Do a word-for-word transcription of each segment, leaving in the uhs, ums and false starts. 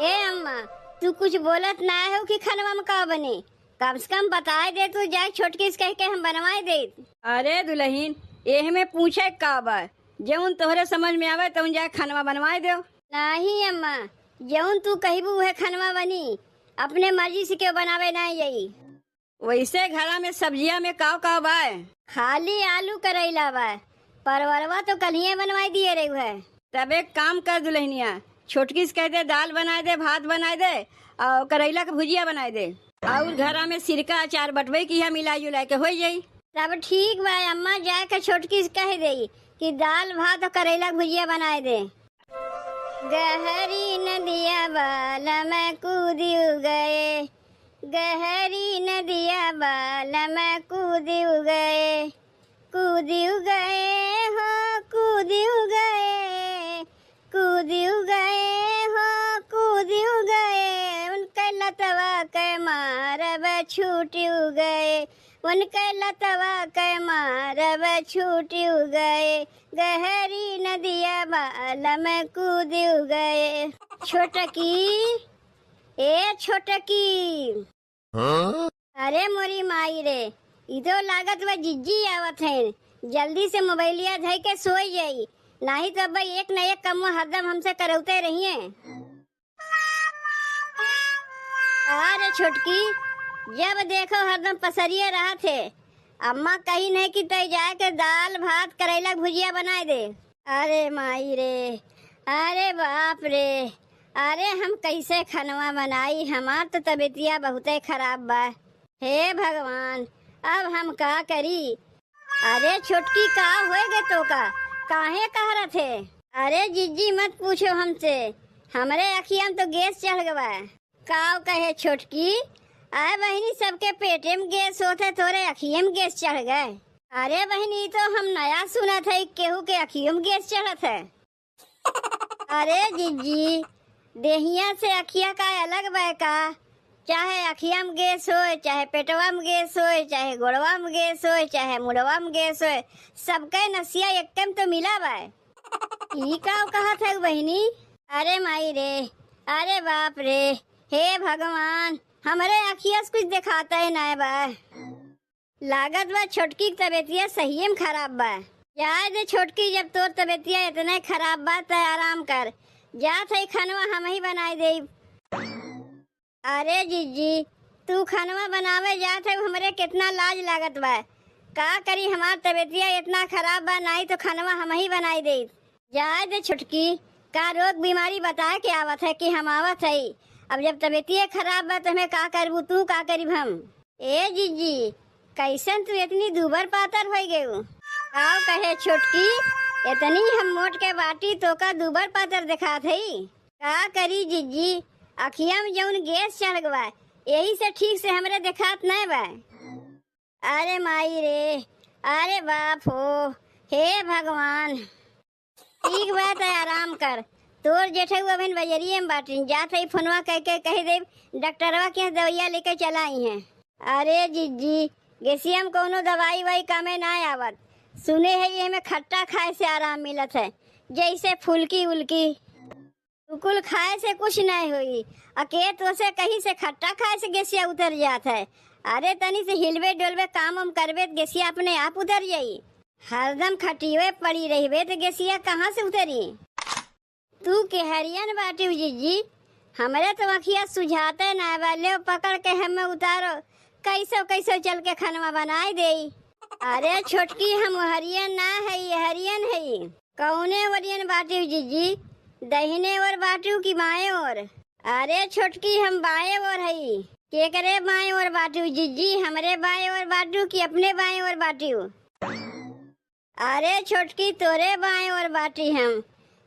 ए अम्मा, तू कुछ बोलत ना हो कि खनवा में का बने? कम से कम बताए दे तू, जाए छोटकी से कह के हम बनवाए दे। अरे दुलहिन, एह में पूछे का बा? जउन तोहरे समझ में आवे तउन जाए खनवा बनवाए देउ। नाहीं अम्मा, जउन तू कहिबू उहे खनवा बनी, अपने मर्जी से केउ बनावे नाहीं जाई। वइसे घरा में सब्जिया में काव काव बा? खाली आलू करइला बा, परवरवा तो कल्हिये बनवाइ दिहे रहे है। तब एक काम कर दुलहिनिया, छोटकी से कहि दे दाल बनाइ दे, भात बनाइ दे अउर करइला क भुजिया बनाइ दे अउर घरा में सिरका अचार बटवइ किहा, मिलाइ जुलाइ के होइ जाई। तब ठीक बा अम्मा, जाए के छोटकी से कहि देई कि दाल भात अउर करइला क भुजिया बनाइ दे। गहरी नदिया बालम कूदिउ गए, गहरी नदिया बालम कूदिउ गए, कूदिउ गए हो, कूदिउ गए, कूदिउ गए हो, कूदिउ गए। उनके लतवा के मारब छूटिउ गए, उनके लतवा के मारब छूटिउ गए। गहरी नदिया बालम कूदिउ गए। छोटकी, ए छोटकी। हाँ? अरे मोरी माई रे, ई तो लागत बा जिज्जी आवत हैं। जल्दी से मोबाइलिया धइ के सोइ जाई, नाहीं तो अब एक न एक कमवा हरदम हमसे करउते रहिए। अरे छोटकी, जब देखो हरदम पसरिये रहत है। अम्मा कहिन है कि तइ जाए के दाल भात करइला क भुजिया बनाइ दे। अरे माई रे, अरे बाप रे, अरे हम कइसे खनवा बनाई, हमार तो तबियतिया बहुते खराब बा। हे भगवान, अब हम का करी? अरे छोटकी, का होइ गे तोका? काहे कहरत हे? अरे जिज्जी, मत पूछो हमसे, हमरे अखिया में तो गैस चढ़ गवा। काव कहे छोटकी? आय बहिनी, सबके पेटे में गैस होत है, तोरे अखिये में गैस चढ़ गए। अरे बहिनी, ई तो हम नया सुनत है, केहू के अखियो में गैस चढ़त है। अरे जिज्जी, देहिया से अखिया का अलग बा का? चाहे अखिया में गैस होए, चाहे पेटवा में गैस होए, चाहे गोड़वा में गैस होए, चाहे मुड़वा में गैस होए, सबके नसिया एक्के में तो मिला बा। ई का कहत है बहिनी? अरे माई रे, अरे बाप रे, हे भगवान, हमरे अखिया से कुछ देखात है ना बा। लागत बा छोटकी के तबियतिया सहिये में खराब बा। जाए दे छोटकी, जब तोर तबियतिया इतने खराब बा त आराम कर। जात है खनवा हमही बनाइ देब। अरे जिज्जी, तू खनवा बनावे जात है, हमरे कितना लाज लागत बा। का करी, हमार तबियतिया इतना खराब बा, नाहीं तो खनवा हमही बनाइ देब। जाए दे छोटकी, का रोग बीमारी बताए के आवत है कि हम आवत हई? अब जब तबियतिये खराब बा त हमें का करबू तू, का करीब हम? ए जिज्जी, कइसन तू इतनी दूबर पातर होइ गयू? काव कहे छोटकी, इतनी हम मोट के बाटी तोका दूबर पातर देखात हई? का करी जिज्जी, अखिया में जउन गैस चढ़ गवा, यही से ठीक से हमरे देखात नाय बा। अरे माई रे, अरे बाप हो, हे भगवान। ठीक बा, त आराम कर। तोर जेठऊ अभिन बजरिये में बाटिन, जात हई फोनवा कइके कहि देब, डॉक्टरवा के यहाँ दवइया लेके चला अइहें। अरे जिज्जी, गैसिया में कउनो दवाई वाई कामे नाय आवत। सुने हई एहमें खट्टा खाए से आराम मिलत है, जइसे फुलकी उलकी। तू कुल खाए से कुछ नाय होई। अ के तोसे कही से खट्टा खाए से गैसिया उतर जात है? अरे तनी से हिलबे डोलबे, काम वाम करबे त गैसिया अपने आप उतर जाई। हरदम खटिये पड़ी रहिबे त गैसिया कहाँ से उतरी? तू केहरियन बाटिउ जिज्जी, हमरे तो अखिया सुझाते नाय बा, लेव पकड़ के हमें उतारो, कइसो कइसो चल के खनवा बनाइ देई। अरे छोटकी, हम ओहरियन ना हई, एहरियन हई। कउने ओरियन बाटिउ जिज्जी? दहिने ओर बाटिउ कि बाएं ओर? अरे छोटकी, हम बाएं ओर हई। केकरे बाएं ओर बाटिउ जिज्जी? हमरे बाएं ओर बाटिउ कि अपने बाएं ओर बाटिउ? अरे छोटकी, तोरे बाएं ओर बाटी हम।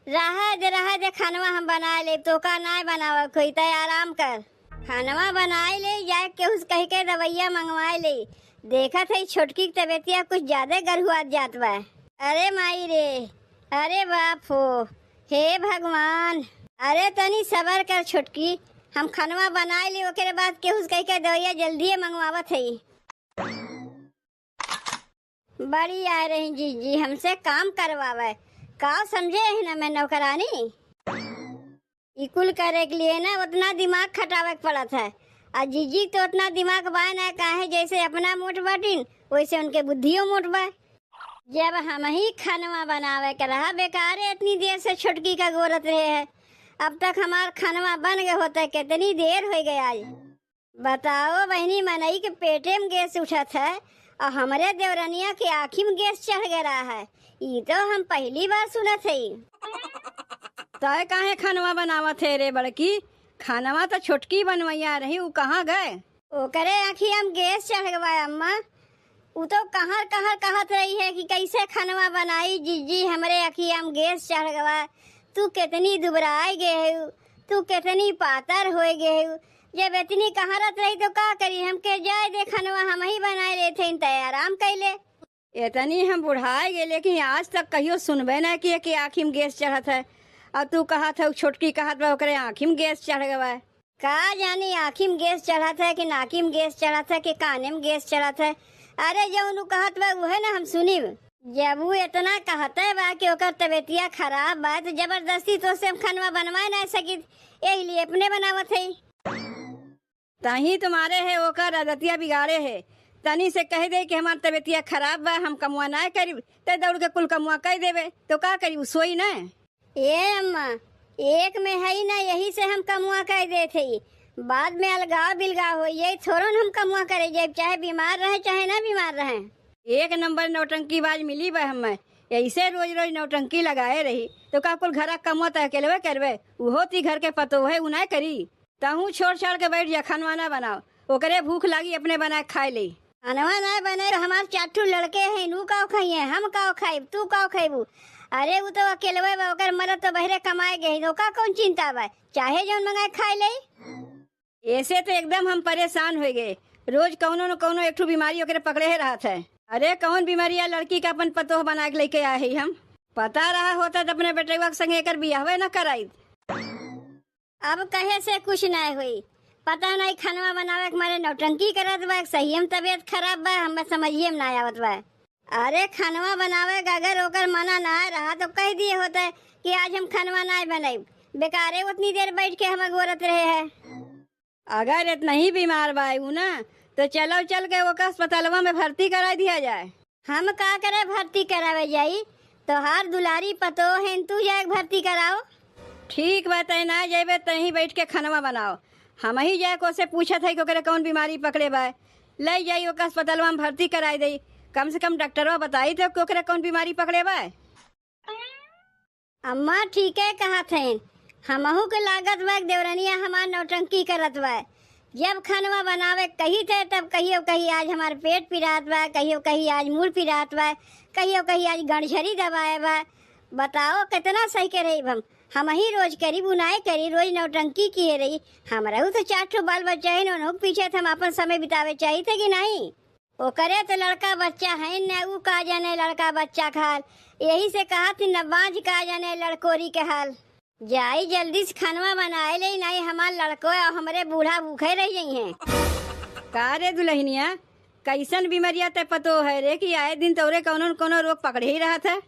रहे दे, रहे दे, खनवा हम बनाइ लेब, तोका नाय बनावे कोई, तै आराम कर। खनवा बनाइ लेई, जाए केहू से कहि के दवइया मंगवाइ लेई। देखत हई छोटकी के तबियतिया कुछ ज्यादे गरुआत जात बा। अरे माई रे, अरे बाप हो, हे भगवान। अरे तनी सबर कर छोटकी, हम खनवा बनाइ लेई, ओकरे बाद केहू से कहि के दवइया जल्दिये मंगवावत हई। बड़ी आए रही जिज्जी, हमसे काम करवावे। का समझे है ना मैं नौकरानी? ई कुल करे के लिए ना उतना दिमाग खटावे के पड़त है। आ जीजी तो उतना दिमाग बाय ना, काहे जैसे अपना मोट बाटिन, वैसे उनके बुद्धियो मोट बा। जब हमही खनवा बनावे के रहा, बेकारे इतनी देर से छोटकी का गोरत रहे है। अब तक हमार खनवा बन गए होते, कितनी देर हो गए आज। बताओ बहिनी, मनई के पेटे में गैस उठत है और हमरे देवरनिया के आँखी में गैस चढ़ गया है। ई तो हम पहली बार सुनत हई। तय काहे खनवा बनावत है रे बड़की? खनवा तो छोटकी बनवैया रही, उ कहाँ गए? ओकरे आँखिया में गैस चढ़ गवा अम्मा। उ तो कहर कहर कहत रही है कि कैसे खनवा बनाई जीजी, हमरे आँखिया में गैस चढ़ गवा। तू कितनी दुबराए गए हो, तू कितनी पातर होए गए हो। जब इतनी कहरत रही तो का करी, हमके जाए दे खनवा, हम ही बनाए लेते हैं, तय आराम कैले। इतनी हम बुढ़ाए गए, लेकिन आज तक कहियो सुनबे ना किए कि आँखी में गैस चढ़त है। और तू कहत है, छोटकी कहत बा, ओकरे आँखी में गैस चढ़ गवा है। का जानी आँखी में गैस चढ़त है कि नाकी में गैस चढ़त है कि काने में गैस चढ़त है। अरे जौन उ कहत बा उहे ना हम सुनिब। जब उ इतना कहते बा कि ओकर तबीयतिया खराब बा, तो जबरदस्ती तो से हम खनवा बनवाए ना सकित, यही लिए अपने बनावत है। तही तुम्हारे है ओकर आदतिया बिगाड़े है। तनी से कह दे कि हमार तबीयतिया खराब बा, हम कमुआ ना करिब, ते दौड़ के कुल कमुआ कह देबे, तो का करी, उ सोई ना। ए अम्मा, एक में है ना, यही से हम कमुआ कह देत हई। बाद में अलगाव बिलगाव होई, यही थोड़न हम कमुआ करे जाइब, चाहे बीमार रहे, चाहे ना बीमार रहे। एक नंबर नौटंकीबाज मिली बा हमें, ऐसे रोज रोज नौटंकी लगाए रही, तो का कुल घरा कमुआ त अकेलवे करबे? उहो ती घर के पतोह है, उ ना करी। तहूँ छोड़ छाड़ के बैठ जा, खनवा ना बनाओ, ओकरे भूख लागी, अपने बनाए खाए ले। खनवा ना बने तो हमार चार ठो लड़के हैं, उ काव खाइए, हम काव खाइब, तू काव खाइबू? अरे उ तो अकेलवे बा, ओकर मरद तो बहरे कमाए गए, ओका कौन चिंता बा, चाहे जौन मंगाए खाए ले। ऐसे तो एकदम हम परेशान हो गए, रोज कौनो न कौनो एक ठो बीमारी ओकरे पकड़े ही रहत है। अरे कौन बीमारिया लड़की का अपन पतोह बना के लेके आए ही हम? पता रहा होता तो अपने बेटवा के संगे एकर बियाहवे न कराई। अब कहे से कुछ नाय होई। पता नाय खनवा बनावे के मारे नौटंकी करत बा, सही में तबीयत खराब बा, हमें समझिए में नाय आवत बा। अरे खनवा बनावे का अगर ओकर मना नाय रहा तो कह दिए होते कि आज हम खनवा नाय बनाई। बेकारे उतनी देर बैठ के हम अगोरत रहे हैं। अगर इतना ही बीमार बा उ ना, तो चलो चल के ओकर अस्पतालवा में भर्ती कराई दिया जाए। हम का करे भर्ती करावे जाई? तोहार दुलारी पतोह हैं, तू जाए के भर्ती कराओ। ठीक बा, तय ना जेबे, तहीं बैठ के खनवा बनाओ। हम ही जाए को से पूछत है कि ओकरे कौन बीमारी पकड़े बा, ले जाई ओकर अस्पतालवा में भर्ती कराई दई। कम से कम डॉक्टरवा बताई तो कि ओकरे कौन बीमारी पकड़े बा। अम्मा ठीके कहत हैं, हमहू के लागत बा कि देवरनिया हमार नौटंकी करत बा। जब खनवा बनावे कही थे तब कहियो कही आज हमार पेट पिरात बा, कहियो कही आज मूड़ पिरात बा, कहियो कही आज गंडछरी दबाए बा। बताओ कितना सही के रही हम, हम ही रोज करी बुनाई करी, रोज नौटंकी किए रही। हमरहू तो चार ठो बाल बच्चा है, उन्हों के पीछे तो हम अपन समय बितावे चाहिए थे कि नहीं? ओकरे तो लड़का बच्चा है न, उ का जाने लड़का बच्चा का हाल। यही से कहा थी न बाँझ का जाने लड़कोरी के हाल। जाई जल्दी से खनवा बनाए ले, नहीं हमार लड़को और हमरे बूढ़ा भूखे रह जाई हैं। का रे दुल्हनिया, कैसन बीमारिया ते पतो है रे कि आए दिन तोरे कौनो न कौनो रोग पकड़े ही रहत है?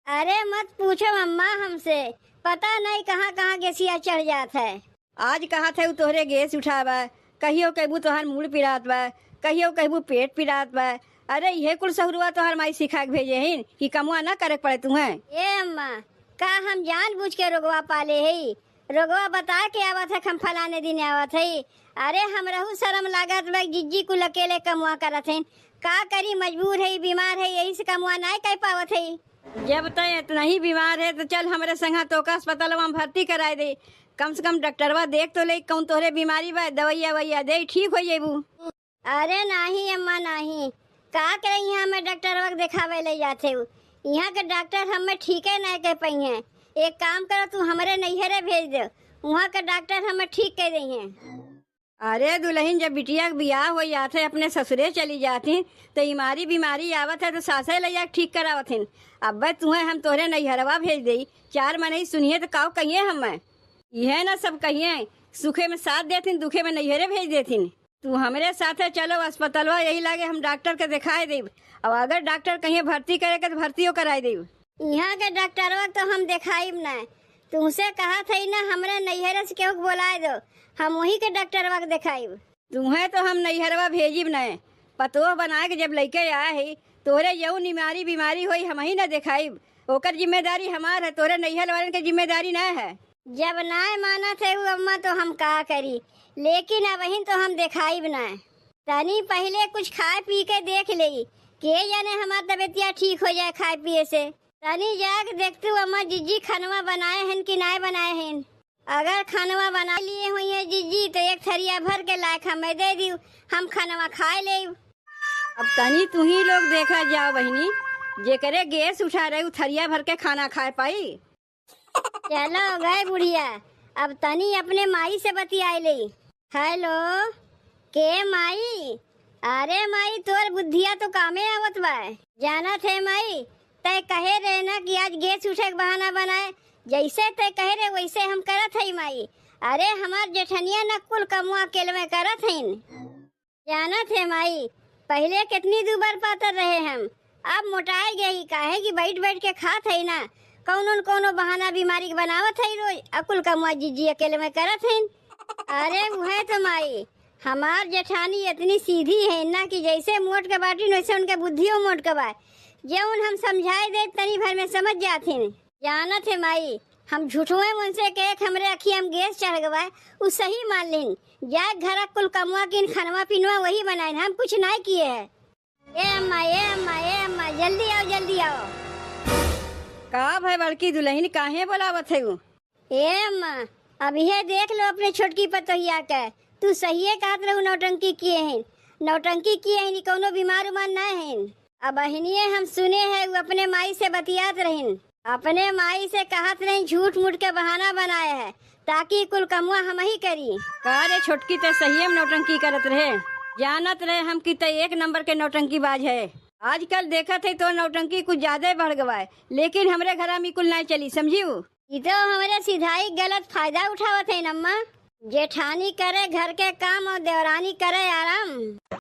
अरे मत पूछो अम्मा हमसे, पता नहीं कहाँ कहाँ गैसिया चढ़ जात है। आज कहत है उ तोहरे गैस उठावा, कहियो कहबू तोहार मूड़ पिरात बा, कहियो कहबू पेट पिरात बा। अरे इहे कुल सहुरुआ तोहार माई सिखा के भेजे हिन कि कमवा ना करे के पड़े तुहें। ए अम्मा, का हम जानबूझ के रोगवा पाले हई? रोगवा बता के आवत है कि हम फलाने दिन आवत हई। अरे हमरहू शरम लागत बा, जिज्जी कुल अकेले कमवा करत हईन। का करी, मजबूर हई, बीमार हई, यही से कमवा नाय कर पावत हई। जब तय इतना ही बीमार है तो चल हमरे संगा तोका अस्पतालवा में भर्ती कराए दे। कम से कम डॉक्टरवा देख तो ले कौन तोहरे बीमारी बा, दवाइया ववाइया दे, ठीक हो जेबू। अरे नाही अम्मा नाही, का करे यहाँ हमें डॉक्टरवा के देखावे ले जाते हो? यहाँ के डॉक्टर हमें ठीके नहीं कर पाई हैं। एक काम करो, तू हमरे नैहरे भेज दे, वहाँ के डॉक्टर हमें ठीक कर दे हैं। अरे दुल्हन, जब बिटिया के बियाह हो जात है, अपने ससुरे चली जात ही, तो इमारी बीमारी आवत है तो सासे ले जाके ठीक करावत हिन। अब तुहें हम तोहरे नैहरवा भेज देई, चार मनई सुनिए तो काव कहिए हमें? इहे ना सब कहिए, सुखे में साथ देथिन, दुखे में नैहरे भेज देथिन। तू हमरे साथे चलो अस्पतालवा, यही लागे हम डॉक्टर के देखाए देब। अब अगर डॉक्टर कहिए भर्ती करे के तो भर्तियों कराए देब। यहाँ के डॉक्टरवा तो हम देखाइब ना, तुमसे कहत हई ना, हमरे नैहरे से केहू के बोलाए दो, हम वही के डॉक्टरवा के देखाइब। तुहें तो हम नैहरवा भेजिब न, पतोह बनाए के जब लइके आए हई, तोहरे जौन निमारी बीमारी होई, हमही न देखाइब। ओकर जिम्मेदारी हमार है, तोहरे नैहर वालन के जिम्मेदारी न है। जब नाय मानत है उ अम्मा, तो हम का करी, लेकिन अबहिन तो हम देखाइब ना। तनी पहिले कुछ खाए पी के देख लेई, के जाने हमार तबियतिया ठीक हो जाए खाए पिए से। तनी जाके देखतू अम्मा, जिज्जी खनवा बनाए हन कि नाय बनाए हन। अगर खनवा बना लिए हुई है जिज्जी, तो एक थरिया भर के लायक हमें दे दियो, हम खनवा खाए लेब। अब तनी तुही लोग देखा जाओ बहिनी, जेकरे गैस उठा रहे उ थरिया भर के खाना खाए पाई। चलो गए बुढ़िया, अब तनी अपने माई से बतियाए ले। हेलो, के माई? अरे माई, तोर बुद्धिया तो कामे आवत बा। जानत है माई, तय कहे रहे ना कि आज गैस उठे के बहाना बनाए, जैसे तय कहे रहे वैसे हम करत हई माई। अरे हमार जेठनिया न कुल कमुआ अकेलवे करत हईन। जानत है माई, पहिले कितनी दुबर पातर रहे हम, अब मोटाए गई, काहे कि बैठ बैठ के खात है ना, कौनो न कौनो बहाना बीमारी के बनावत है रोज, अकुल कमुआ जिज्जी अकेले में करत हईन। अरे उहे तो माई, हमार जेठानी इतनी सीधी है ना कि जैसे मोट के बाटिन वैसे उनके बुद्धियो मोट के बा। जौन हम समझाए दे तनी भर में समझ जाथिन। जानत है माई, हम झूठुए उनसे कहे कि हमरे अखिया में गैस चढ़ गवा, उ सही मान लेन। जाए घर कुल कमुआ किन खनवा पिनवा वही बनाइन, हम कुछ नाय किए है। ए अम्मा, ए अम्मा, ए अम्मा, जल्दी आओ, जल्दी आओ। का भय बड़की दुलहिन, काहे बोलावत है उ? ए अम्मा, अब इहे देख लो अपने छोटकी पतोहिया के, तू सहिए कहत रहू नौटंकी किए हैं, नौटंकी किए हैं, कौनो बीमार उमार ना हैं। अब अहिनिये हम सुने हैं उ अपने माई से बतियात रहिन, अपने माई से कहत रहिन झूठ मूठ के बहाना बनाए है ताकि कुल कमुआ हम ही करी। का रे छोटकी, ते सहिए में नौटंकी करत रहे, जानत रहे हम कि ते एक नंबर के नौटंकी बाज है। आजकल देखत है तो नौटंकी कुछ ज्यादा बढ़ गवा है, लेकिन हमरे घरा में कुल नाय चली, समझिउ? ई तो हमरे सिधाई गलत फायदा उठावत है अम्मा। जेठानी करे घर के काम और देवरानी करे आराम।